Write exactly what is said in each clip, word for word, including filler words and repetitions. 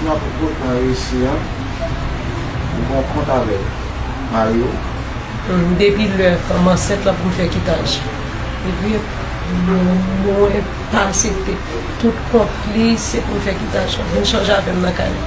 Nan tout bout nan resi an, ou gen yon kont avèk mari w. Depi lè fanm ansent la pou m fè kitaj. Epi, mwen pa aksepte. Tout kont li, se pou m fè kitaj. Vin chanje avè m nan kay la.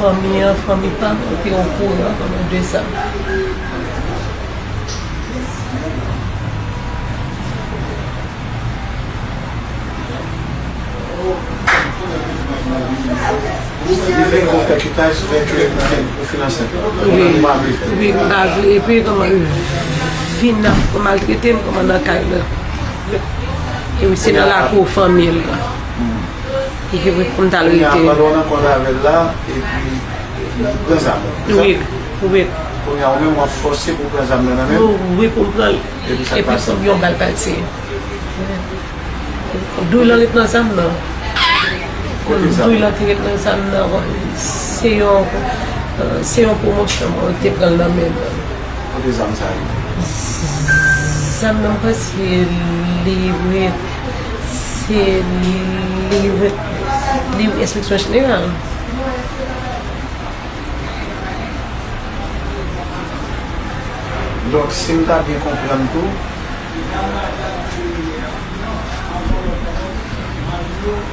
Fanmi an, fanmi pa m, te okouran pandan de zan. Li vle pou fè kitaj, vle ke ou fin, ou fin ansent. Wi, wi, m pa vle. Epi, kòman, vin ap maltrete m, kòman nan kay la. E wi, se nan lakou fanmi l la. Epi, wi, pou m t al rete. Pandan w nan kont avè l la, epi, li pran zam nan, se sa? Wi, wi. Kounye a, ou menm, w ap fòse pou w pran zam nan nan men l? Wi, pou m pran l. Epi, sa k pase? Epi, yon bal pase. Dwèt lan ret nan zam nan. Kote zam? Dwèt lan te ret nan zam nan. Se yon, se yon pwomosyon mwen te pran l nan men l. Kote zam sa ye? Zam nan, mwen panse li ret, se li ret, li enspeksyon jeneral. Donk, si m ta byen konprann tou, donk,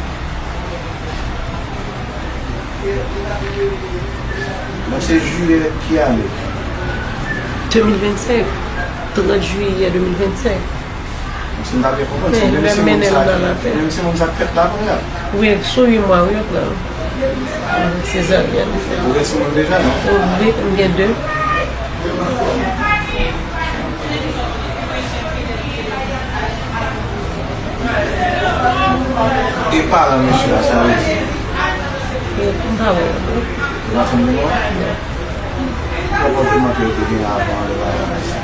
se jiyè ki ane? De mil vennsenk, trant jiyè de mil vennsenk. Si m ta byen konprann, se menm timoun sa ki, menm timoun sa k fèt la kounye a? Wi, sou uit mwa, wi, yo pran l. Sezaryèn. Ou gen timoun deja, non? Wi, m gen de. E paran mesye a, sa vle di? M pa wè yo, non. Ou pa konn nimewo? Non. Konpòteman ke yo te gen avan lè pa yon ayisyen?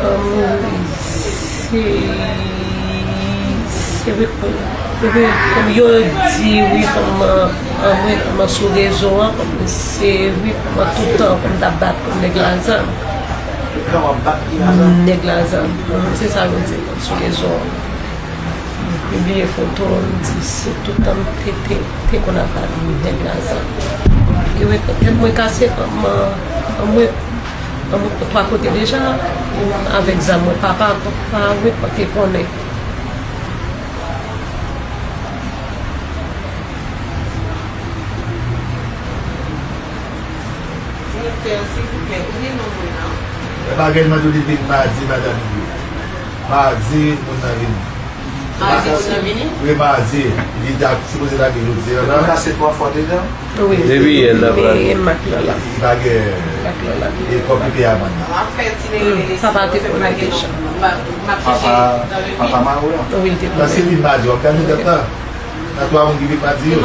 Ann, se, se wi, wi, kòm yo di, wi, kòm, ann, wi, kòm sou rezo a, kòm se, wi, kòm tout tan, kòm t ap bat nèg la zam. Tout tan w ap bat nèg la zam? Nèg la zam. Se sa yo di, kòm sou rezo a. M pibliye foto, m di se tout tan m te, te, te konn ap bat nèg la zam. E wi, tèt mwen kase, m, m, m, m twa kote deja, avèk zam mwen. Papa, papa, wi, pa te konnen. Direktè, silvouplè, ou gen non mwen an? Bagay mande w li vin madi, madanm li. Madi, moun nan vini. Madi, moun nan vini? Wi, madi. Li ta sipoze lage jodi a la. Ou kase twa fwa deja? Wi. Depi yè l ap lage. Li pa gen. Li pa gen. E kòb li peye amann nan. Papa te konnen deja. Papa, papa mari w lan? Wi, li te konnen. Paske li vin madi, w ap gade dat la. Nan twa moun ki vin madi yo.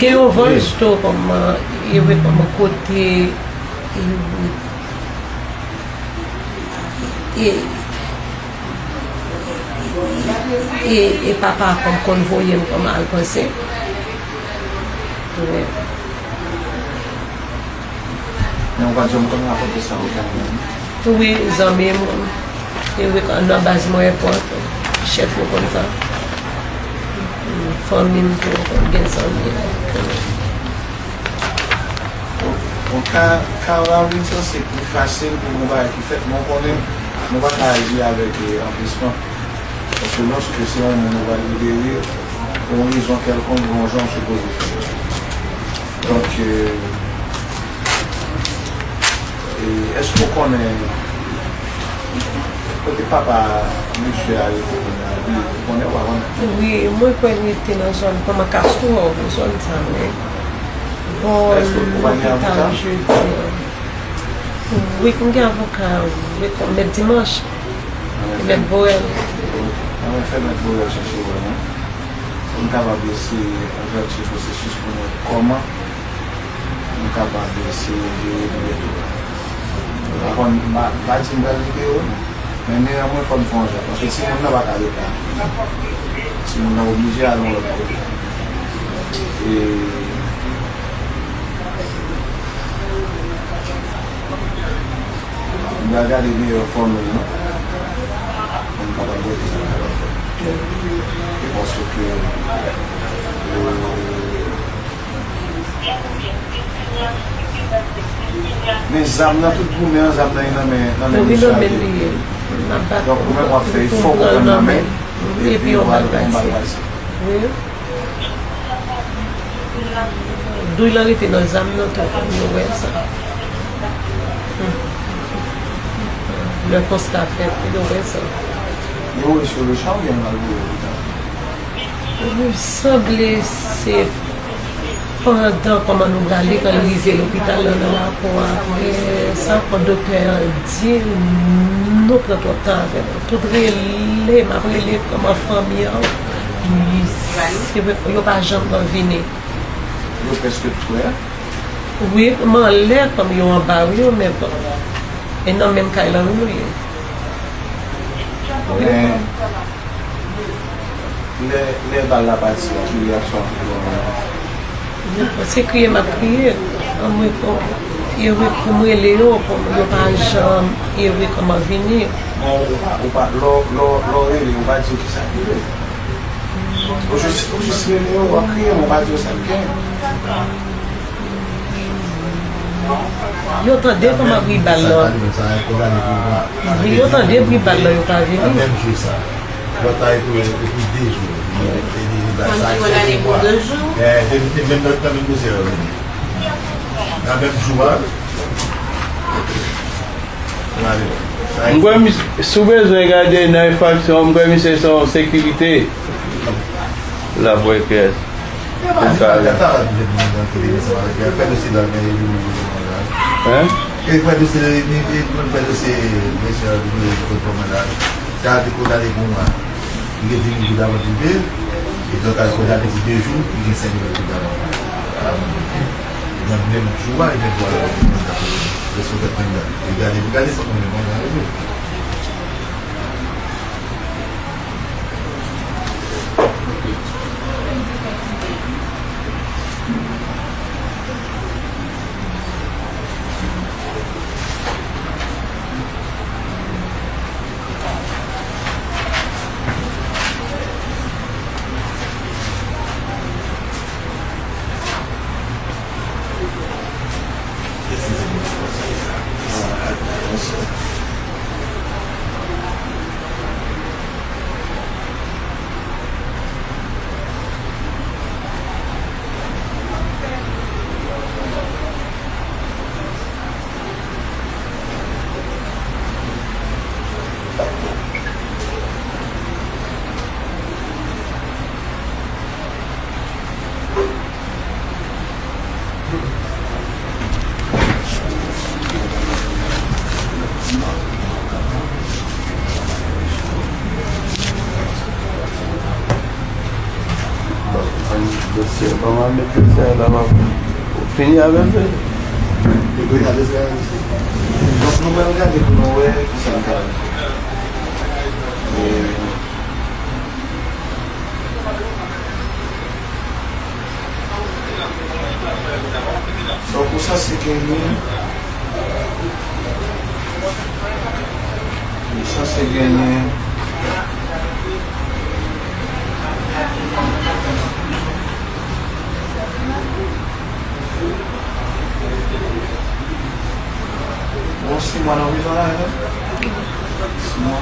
Gen yon van tou kòm, e wi, kòm kote, e, e, e, e papa kòm konn voye m kòm al panse. Wi. Men ou pa t janm konn rapòte sa ou te ap jwenn? Wi, zanmi m, e wi, nan baz mwen, pòt, chèf yo konn sa. Fanmi m tou, konn gen zanmi m. Bon, ka, ka Raoul sa, se pli fasil pou yon bagay ki fèt, men w konnen, nou pa ka aji avèk, e, anpresman. Paske lòske se yon moun ou pral libere, pou yon rezon kèlkonk, gen yon jan w sipoze fè. Donk, e, e, èske w konnen kote papa mesye a rete kounye a? Ou konnen, ou pa konnen? Wi, mwen kwè li rete nan zòn kòman Kastwò, zòn sa, wi. Bò lopital Jedi a. Wi, m gen avoka, wi, kòm mèt Dimanch. Mèt Borel. Ann fè mèt Borel chèche wè mwen. Pou m kapab eseye angaje pwosesis pou m wè kòman m kapab eseye jere li byen tou. M pa konn, m pa, m pa di m pral libere w, non. Men neyanmwen, fò n fè yon jan, paske timoun nan pa ka ret la. Timoun nan oblije al yon lòt kote. E m pral gade meyè fòmil nan pou m kapab wè kisa m kapab fè. E paske Men zam nan, tout goumen an, zam nan, li nan men, nan men mesye a. Wi, nan men li ye. Donk, ou menm w ap fè efò pou pran l nan men l, epi yon bal pati. Wi. Douy lan rete nan zam nan tou, nou wè sa. Lè konsta fèt, nou wè sa. Yo wè sou le chan oubyen yo al voye lopital? Wi, sanble se pandan kòman nou prale, kan l rive lopital lan nan rapò a, men sa ankò doktè an di, nou pran twòp tan avè l. Tout rele, m ap rele kòman fanmi an, se vre, yo pa janm vini. Yo prèske tout wè? Wi, m anlè, kòm yo anba, wi, yo, men bon. E nan menm kay lan, wi, nou ye. Men, lè, lè bal la pati a, ki reyaksyon w te gen? Se kriye m ap kriye. Anmwe, e wi, pou m rele yo, pou yo pa janm, e wi, kòman vini. Bon, ou pa, ou pa, lè w, lè w, lè w rele, ou pa di yo kisa ki rive. Ou jis, ou jis rele yo, w ap kriye, men w pa di yo sa k gen. Yo tande kòman bri bal lan. Wi, yo tande bri bal lan, yo pa vini. Nan menm jou sa. Lòt la, epi, epi de jou. Epi, epi, sa, se de mwa. Eh, de, de, menm nan, nan menm koze yo vini. Nan menm jou a, M kwè mis-, si w bezwen gade nan enfraksyon, m kwè misye se yon sekirite. L ap wè kiyès. Pou ka la. Hein? Li gen de mil goud avan l rive, e donk al kondane pou de jou, li gen senk mil goud avan. Nan menm jou a, li gen dwa al kondane pou de jou. Lè sou fèt menm nan. Li gade, li gade, sa konbyen mwa nan rive. Dosye, ban m al met dosye a la, m ap fini avè l. Donk, nou pral gade pou nou wè kisa n ka fè. E, Donk, ou sanse genyen, ou sanse genyen yon sis mwa nan prizon la, non? Sis mwa.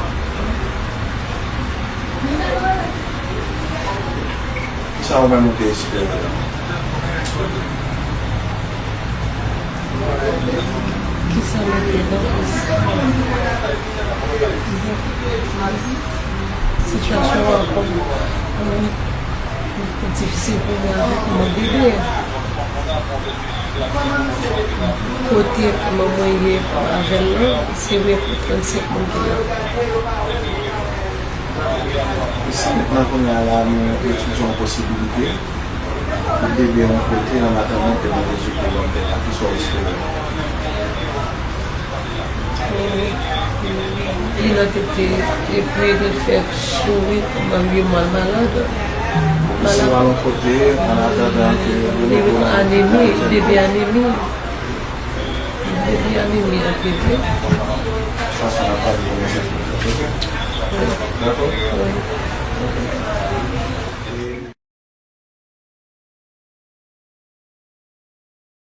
Kisa ou menm ou te espere? Kisa mwen te panse? Sitiyasyon an ankò difisil pou mwen avèk manman bebe a. Kote manman ye avè l lan, se vre pou trannsenk moun ki la. Sa nèt nan kounye a la, nou etidye yon posibilite pou bebe yon kote, an atandan ke Bondye sou pou lòt tèt la. Kisa w espere? Li nan tete, epi li fè souri kòman li mal malad. Misye al yon kote, an atandan ke Bondye pou lòt tèt la. Anemi, bebe anemi. Bebe anemi an bebe. Sa, sa n ap pale pou mwen, se pou mwen, ok? Wi. Dakò? Wi. Ok.